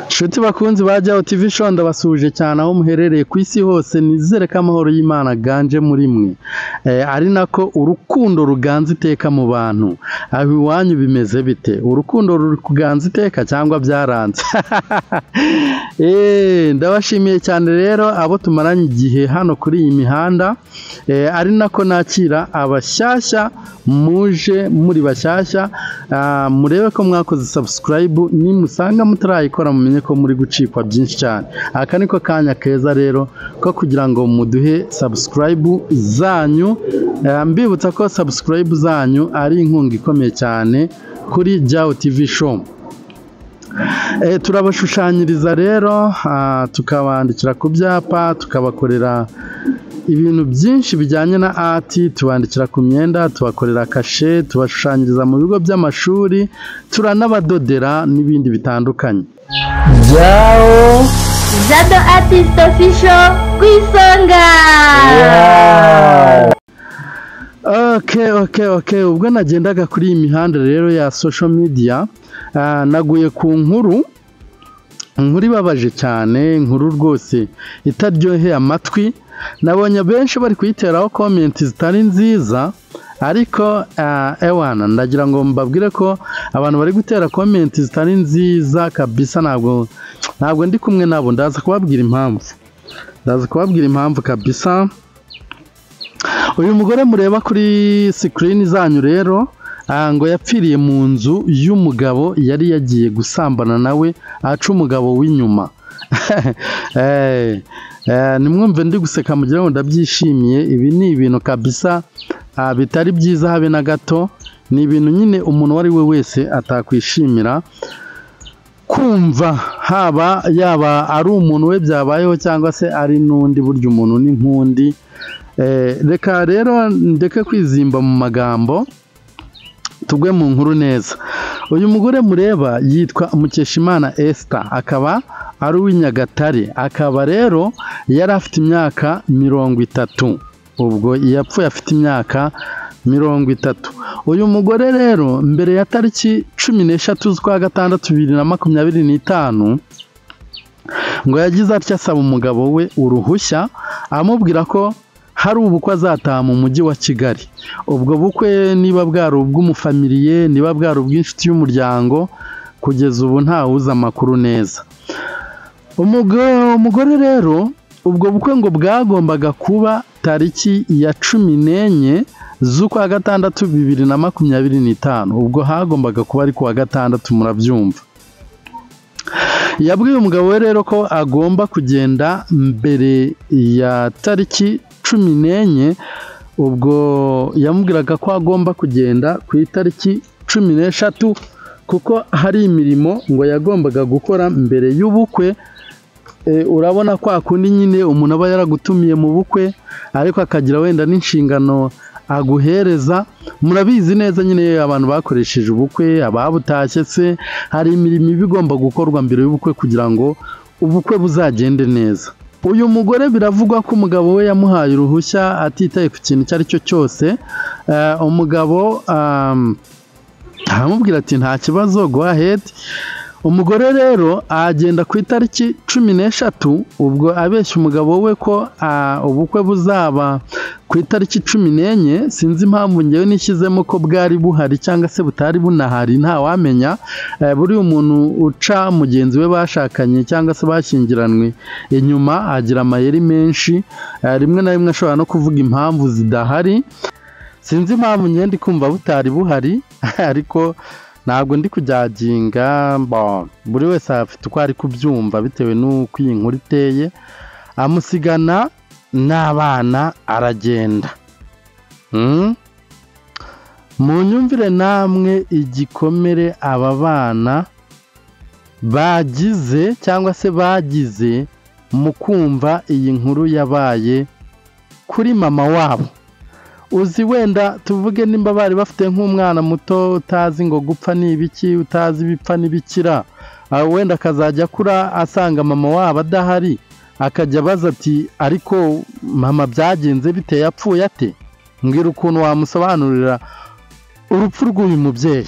Nshuti bakunzi ba Jaho TV Show, ndabasuhuje cyane aho muherereye ku isi hose. Nizere ko amahoro y'Imana aganje muri mwe, ari nako urukundo ruganza iteka mu bantu. Aho iwanyu bimeze bite? Urukundo ruri kuganza iteka cyangwa byaranze? Ndabashimiye cyane rero abo tumaranye igihe hano kuri iyi mihanda, ari nako nakira abashyashya muje muri bashyashya. Murebe ko mwakoze subscribe, nimusanga mutarayikora mumenye ko muri gucikwa byinshi cyane. Aka niko kanya keza rero ko kugira ngo muduhe subscribe zanyu. Mbibutsa ko subscribe zanyu ari inkunga ikomeye cyane kuri Jaho TV Show. Turabashushanyiriza rero, tukabandikira ku byapa, tukabakorera ibintu byinshi bijyanye na art, tubandikira ku myenda, tubakorera kashe, tubashushanyiriza mu bigo by'amashuri, turanabadodera n'ibindi bitandukanye. Jaho Jado Artist Official ku isonga. Okay. Ubwo nagendaga kuri iyi mihanda rero ya social media, naguye ku nkuru ibabaje cyane, inkuru rwose itaryoheye amatwi. Nabonye benshi bari kuyiteraho comment zitari nziza, ariko ewana ndagira ngo mbabwire ko abantu bari gutera comment zitari nziza kabisa, ntabwo ndi kumwe nabo. Ndaza kubabwira impamvu, kabisa. Uyu mugore mureba kuri screen zanyu rero, ngo yapfiriye mu nzu y'umugabo yari yagiye gusambana nawe, aca umugabo w'inyuma. Nimwumve ndi guseka mugira ngo ndabyishimiye. Ibi ni ibintu kabisa bitari byiza habe na gato. Ni ibintu nyine umuntu uwo ari we wese atakwishimira kumva, haba yaba ari umuntu we byabayeho cyangwa se ari n'undi. Burya umuntu ni nkundi. Reka rero ndeke kwizimba mu magambo, tugwe mu nkuru neza. Uyu mugore mureba yitwa Mukeshimana Esther, akaba ari uw'Inyagatare, akaba rero yari afite imyaka 30. Ubwo yapfuye afite imyaka 30. Uyu mugore rero mbere ya tariki 13 z'ukwa gatandatu 2025, ngo yagize atya asaba umugabo we uruhushya, amubwira ko hari ubukwe azataha mu mujyi wa Kigali. Ubwo bukwe niba bwari ubw'umufamiliye, niba bwari ubw'inshuti y'umuryango, kugeza ubu ntawuzi amakuru neza. Umugore rero ubwo bukwe ngo bwagombaga kuba tariki ya 14 z'ukwa gatandatu 2025. Ubwo hagombaga kuba ari kuwa gatandatu, murabyumva. Yabwiye umugabo we rero ko agomba kugenda mbere ya tariki 14. Ubwo yamubwiraga ko agomba kugenda ku itariki 13, kuko hari imirimo ngo yagombaga gukora mbere y'ubukwe. Urabona kwa kundi nyine umuntu aba yaragutumiye mu bukwe, ariko akagira wenda n'inshingano aguhereza. Murabizi neza nyine abantu bakoresheje ubukwe, ababutashye se, hari imirimo iba igomba gukorwa mbere y'ubukwe kugira ngo ubukwe buzagende neza. Uyu mugore biravugwa ko umugabo we yamuhaye uruhushya atitaye ku kintu icyo ari cyo cyose. Umugabo aramubwira ati nta kibazo, go ahead. Umugore rero agenda ku itariki 13, ubwo abeshya umugabo we ko ubukwe buzaba ku itariki 14. Sinzi impamvu ngewe nishyizemo ko bwari buhari cyangwa se butari bunahari, ntawamenya. Buri umuntu uca mugenzi we bashakanye cyangwa se bashyingiranwe inyuma agira amayeri menshi, rimwe na rimwe ashobora no kuvuga impamvu zidahari. Sinzi impamvu ngewe ndi kumva butari buhari, ariko ntabwo ndi kujyaginga. Buri wese afite uko ari kubyumva bitewe n'uko iyi nkuru iteye. Amusigana n'abana aragenda. Mu nyumvire namwe igikomere aba bana bagize cyangwa se bagize mu kumva iyi nkuru yabaye kuri mama wabo. Uzi wenda tuvuge nimba bari bafite nk'umwana muto utazi ngo gupfa ni ibiki, utazi ibipfa n'ibikira, wenda akazajya akura asanga mama wabo adahari, akajya abaza ati ariko mama byagenze bite, yapfuye ate? Mbwira ukuntu wamusobanurira urupfu rw'uyu mubyeyi.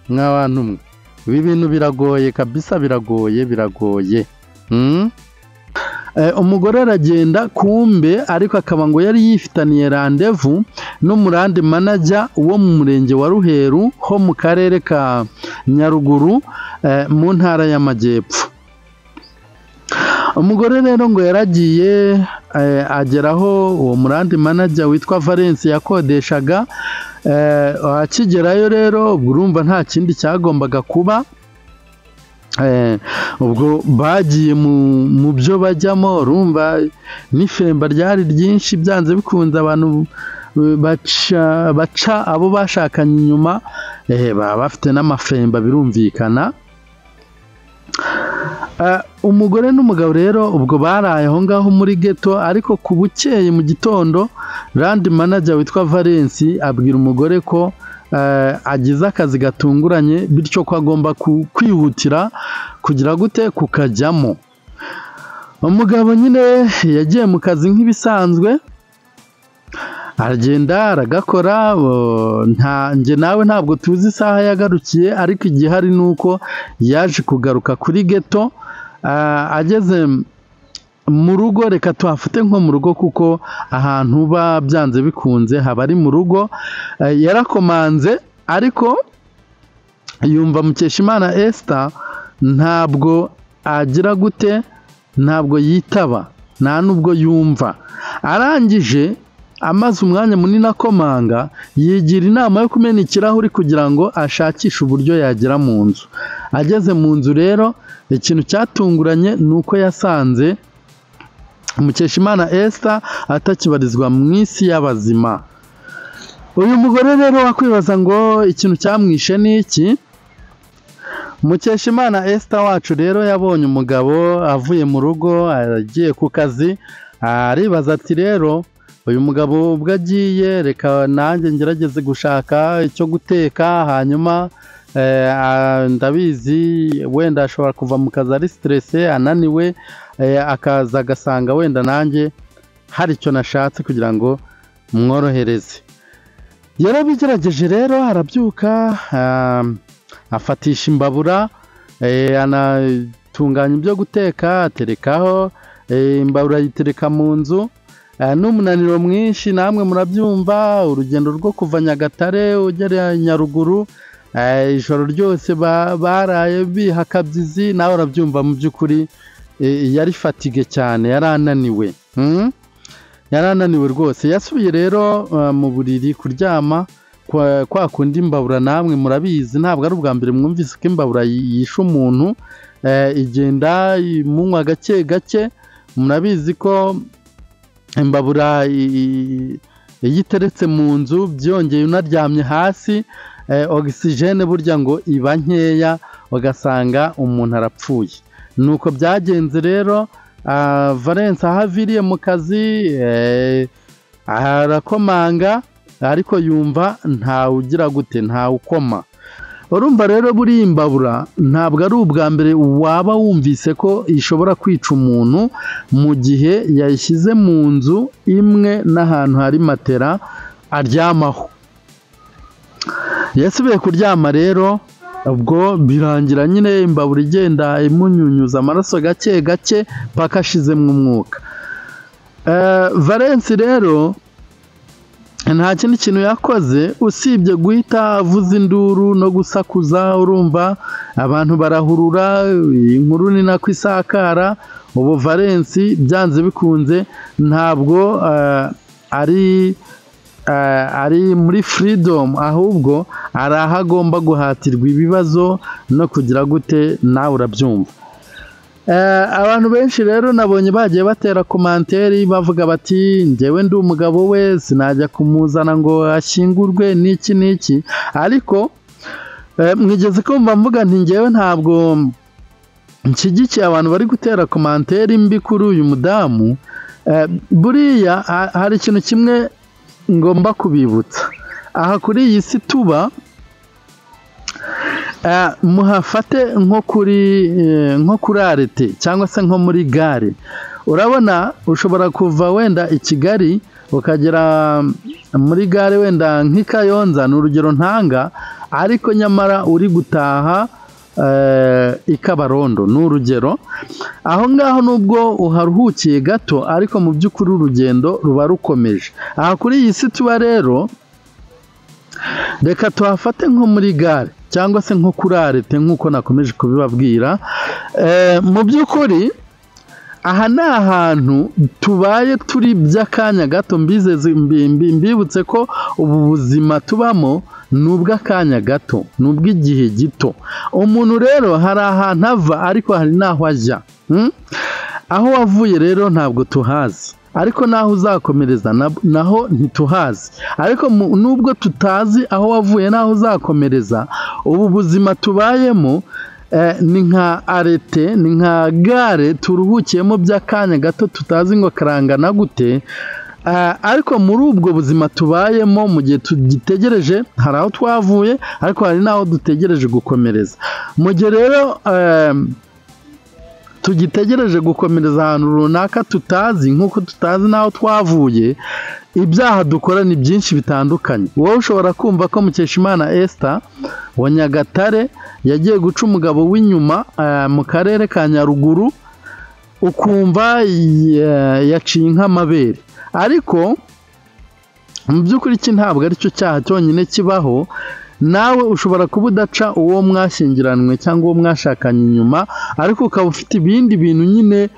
Mw'abantu mwe. Ibi bintu biragoye kabisa, biragoye biragoye. Umugore aragenda kumbe, ariko akaba ngo yari yifitaniye randevu n'umu land manager wo mu murenge wa Ruheru ho mu karere ka Nyaruguru, mu ntara y'Amajyepfo. Umugore rero ngo yaragiye, ageraho uwo mu land manager witwa Valence yakodeshaga. Akigerayo rero, ubwo urumva nta kindi cyagombaga kuba. Ubwo bagiye mu byo bajyamo, urumva n'ifemba ryari ryinshi, byanze bikunze abantu baca abo bashakanye inyuma, baba bafite n'amafemba birumvikana. Umugore n'umugabo rero ubwo baraye aho ngaho muri ghetto, ariko ku bukeye mu gitondo land manager witwa Valence abwira umugore ko agize akazi gatunguranye, bityo ko agomba kwihutira kugira gute kukajyamo. Umugabo nyine yagiye mu kazi nk'ibisanzwe, aragenda aragakora. Nta njye nawe ntabwo tuzi isaha yagarukiye, ariko igihari ni uko yaje kugaruka kuri ghetto. Ageze mu rugo, reka tuhafate nko mu rugo kuko ahantu uba byanze bikunze haba ari mu rugo. Yarakomanze ariko yumva Mukeshimana Esther ntabwo agira gute, ntabwo yitaba, nta nubwo yumva. Arangije amaze umwanya munini akomanga, yigira inama yo kumena ikirahuri kugira ngo ashakishe uburyo yagera mu nzu. Ageze mu nzu rero, ikintu cyatunguranye ni uko yasanze Mukeshimana Esther atakibarizwa mu isi y'abazima. Uyu mugore rero wakwibaza ngo ikintu cyamwishe ni iki? Mukeshimana Esther wacu rero yabonye umugabo avuye mu rugo agiye ku kazi, aribaza ati rero uyu mugabo ubwo agiye, reka nanjye ngerageze gushaka icyo guteka, hanyuma ndabizi wenda ashobora kuva mu kazi ari stressé, ananiwe, akaza agasanga wenda nanjye hari icyo nashatse kugira ngo mworohereze. Yarabigerageje rero, arabyuka, afatisha imbabura, anatunganya ibyo guteka, aterekaho imbabura, ayitereka mu nzu. N'umunaniro mwinshi, namwe murabyumva, urugendo rwo kuva Nyagatare ugera Nyaruguru, ijoro ryose baraye biha akabyizi, nawe urabyumva, mu by'ukuri yari fatigué cyane, yari ananiwe. Yari ananiwe rwose. Yasubiye rero mu buriri kuryama kwa kundi imbabura, namwe murabizi, ntabwo ari ubwa mbere mwumvise ko imbabura yishe umuntu, igenda imunywa gake gake. Murabizi ko imbabura iyo iteretse mu nzu, byongeye unaryamye hasi, ogisijene burya ngo iba nkeya, ugasanga umuntu arapfuye. Nuko byagenze rero. Valence aho aviriye mu kazi, arakomanga ariko yumva ntawe ugira gute, ntawe ukoma. Urumva rero buriya imbabura ntabwo ari ubwa mbere waba wumvise ko ishobora kwica umuntu mu gihe yayishyize mu nzu imwe n'ahantu hari matera aryamaho. Yasubiye kuryama rero, ubwo birangira nyine imbabura igenda imunyunyuza amaraso gake gake paka ashizemo umwuka. Valence rero nta kindi kintu yakoze usibye guhita avuza induru no gusakuza. Urumva abantu barahurura, inkuru ni nako isakara. Ubu Valence byanze bikunze ntabwo ari muri freedom, ahubwo ari aho agomba guhatirwa ibibazo no kugira gute, nawe urabyumva. Abantu benshi rero nabonye bagiye batera commentaire bavuga bati njyewe ndi umugabo we sinajya kumuzana ngo ashyingurwe n'iki n'iki, ariko mwigeze kumva mvuga nti njyewe ntabwo nshyigikiye abantu bari gutera commentaire mbi kuri uyu mudamu. Buriya hari ikintu kimwe ngomba kubibutsa aha kuri iyi si tuba, muhafate nko kuri arrêt cyangwa se nko muri gare. Urabona ushobora kuva wenda i Kigali ukagera muri gare wenda nk'i Kayonza, ni urugero ntanga, ariko nyamara uri gutaha i Kabarondo, ni urugero. Aho ngaho nubwo uharuhukiye gato, ariko mu by'ukuri urugendo ruba rukomeje. Aha kuri iyi si tuba rero, reka tuhafate nko muri gare cyangwa se nko kuri arete, nk'uko nakomeje kubibabwira. Mu by'ukuri aha ni ahantu tubaye turi by'akanya gato. Mbizeze, mbibutse ko ubu buzima tubamo ni ubw'akanya gato, ni ubw'igihe gito. Umuntu rero hari ahantu ava, ariko hari n'aho ajya. Aho wavuye rero ntabwo tuhazi, ariko n'aho uzakomereza naho ntituhazi. Ariko nubwo tutazi aho wavuye n'aho uzakomereza, ubu buzima tubayemo ni nka arete, ni nka gare turuhukiyemo by'akanya gato, tutazi ngo karangana gute. Ariko muri ubwo buzima tubayemo, mu gihe tugitegereje, hari aho twavuye, ariko hari n'aho dutegereje gukomereza. Mu gihe rero tugitegereje gukomereza ahantu runaka tutazi, nk'uko tutazi n'aho twavuye, ibyaha dukora ni byinshi bitandukanye. Wowe ushobora kumva ko Mukeshimana Esther wa Nyagatare yagiye guca umugabo w'inyuma mu karere ka Nyaruguru, ukumva yaciye nk'amabere, ariko mu by'ukuri iki ntabwo aricyo cyaha cyonyine kibaho. Nawe ushobora kuba udaca uwo mwashyingiranywe cyangwa uwo mwashakanye inyuma, ariko ukaba ufite ibindi bintu nyine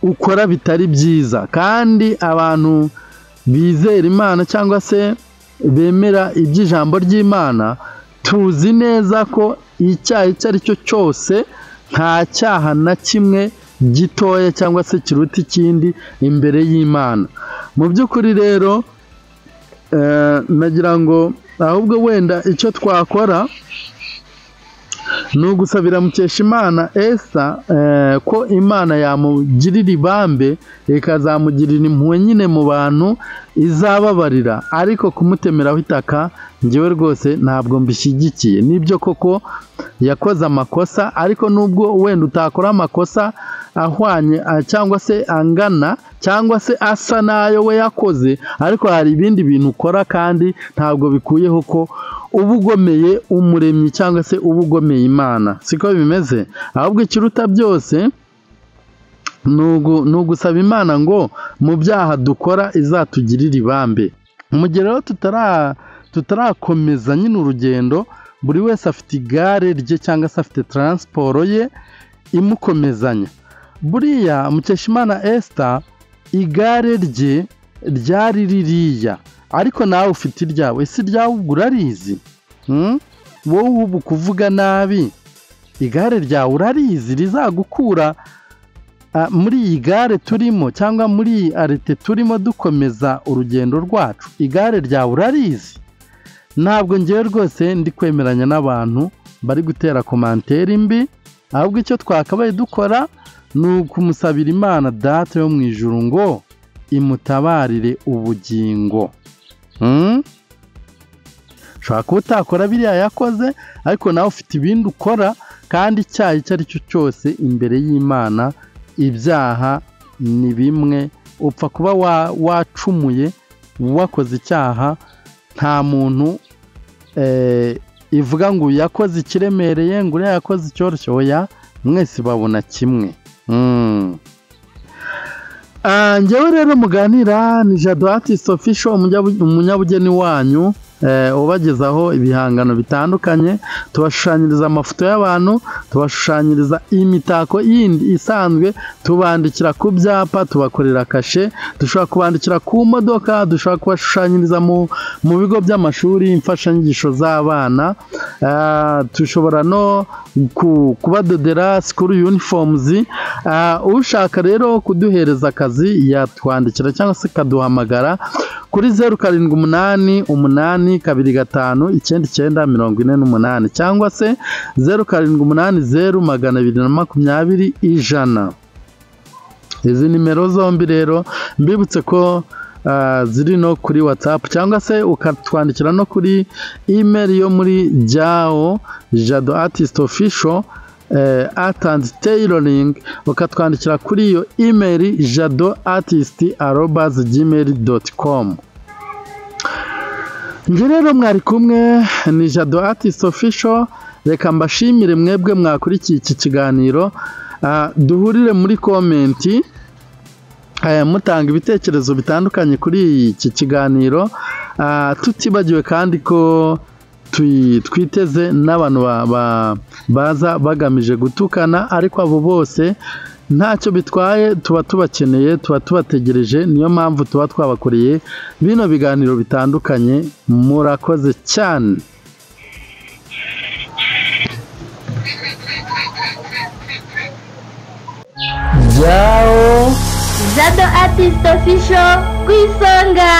ukora bitari byiza. Kandi abantu bizera Imana cyangwa se bemera iby'ijambo ry'Imana, tuzi neza ko icyaha icyo ari cyo cyose, nta cyaha na kimwe gitoya cyangwa se kiruta ikindi imbere y'Imana. Mu by'ukuri rero nagira ngo ahubwo wenda icyo twakora ni ugusabira Mukeshimana Esther ko Imana yamugirira ibambe, ikazamugirira impuhwe nyine mu bantu izababarira, ariko kumutemeraho itaka njyewe rwose ntabwo mbishyigikiye. Nibyo koko yakoze amakosa, ariko nubwo wenda utakora amakosa ahwanye cyangwa se angana cyangwa se asa n'ayo we yakoze, ariko hari ibindi bintu ukora kandi ntabwo bikuyeho ko uba ugomeye umuremyi cyangwa se uba ugomeye Imana. Siko bimeze. Ahubwo ikiruta byose ni ugusaba Imana ngo mu byaha dukora izatugirire ibambe. Mu gihe rero tutarakomeza nyine urugendo, buri wese afite igare rye cyangwa se afite taransiporo ye imukomezanya. Buriya Mukeshimana Esther igare rye ryari ririya, ariko nawe ufite iryawe. Ese iryawe ubwo urarizi? Wowe ubu kuvuga nabi, igare ryawe urarizi rizagukura muri iyi gare turimo cyangwa muri iyi arete turimo dukomeza urugendo rwacu? Igare ryawe urarizi? Ntabwo ngewe rwose ndi kwemeranya n'abantu bari gutera komanteri mbi, ahubwo icyo twakabaye dukora ni ukumusabira Imana Data yo mu ijuru ngo imutabarire ubugingo. Ushobora kuba utakora biriya yakoze, ariko nawe ufite ibindi ukora, kandi icyaha icyo ari cyo cyose imbere y'Imana ibyaha ni bimwe. Upfa kuba wacumuye, wakoze icyaha, nta muntu ivuga ngo yakoze ikiremereye, ngo uriya yakoze icyoroshye, oya, mwese babona kimwe. Njyewe rero muganira ni Jado Artist Official, umunyabugeni wanyu ubagezaho ibihangano bitandukanye. Tubashushanyiriza amafoto y'abantu, tubashushanyiriza imitako yindi isanzwe, tubandikira ku byapa, tubakorera kashe, dushobora kubandikira ku modoka, dushobora kubashushanyiriza mu bigo by'amashuri, imfashanyigisho z'abana, dushobora no kubadodera school uniforms. Ushaka rero kuduhereza akazi yatwandikira cyangwa se akaduhamagara kuri 0 7 8 8 2 5 9 9 48 cyangwa se 0 7 8 0 220 100. Izi nimero zombi rero mbibutse ko ziri no kuri WhatsApp, cyangwa se ukatwandikira no kuri email yo muri Jao Jado Artist Official Art and Tailoring, ukatwandikira kuri iyo email jadoartist@gmail.com. Njye rero mwari kumwe ni Jado Artist Official. Reka mbashimire mwebwe mwakurikiye iki kiganiro. Duhurire muri comment mutanga ibitekerezo bitandukanye kuri iki kiganiro, tutibagiwe kandi ko twiteze n'abantu baza bagamije gutukana, ariko abo bose ntacyo bitwaye, tuba tubakeneye, tuba tubategereje, niyo mpamvu tuba twabakoreye bino biganiro bitandukanye. Murakoze cyane. Jado Artist Official ku isonga.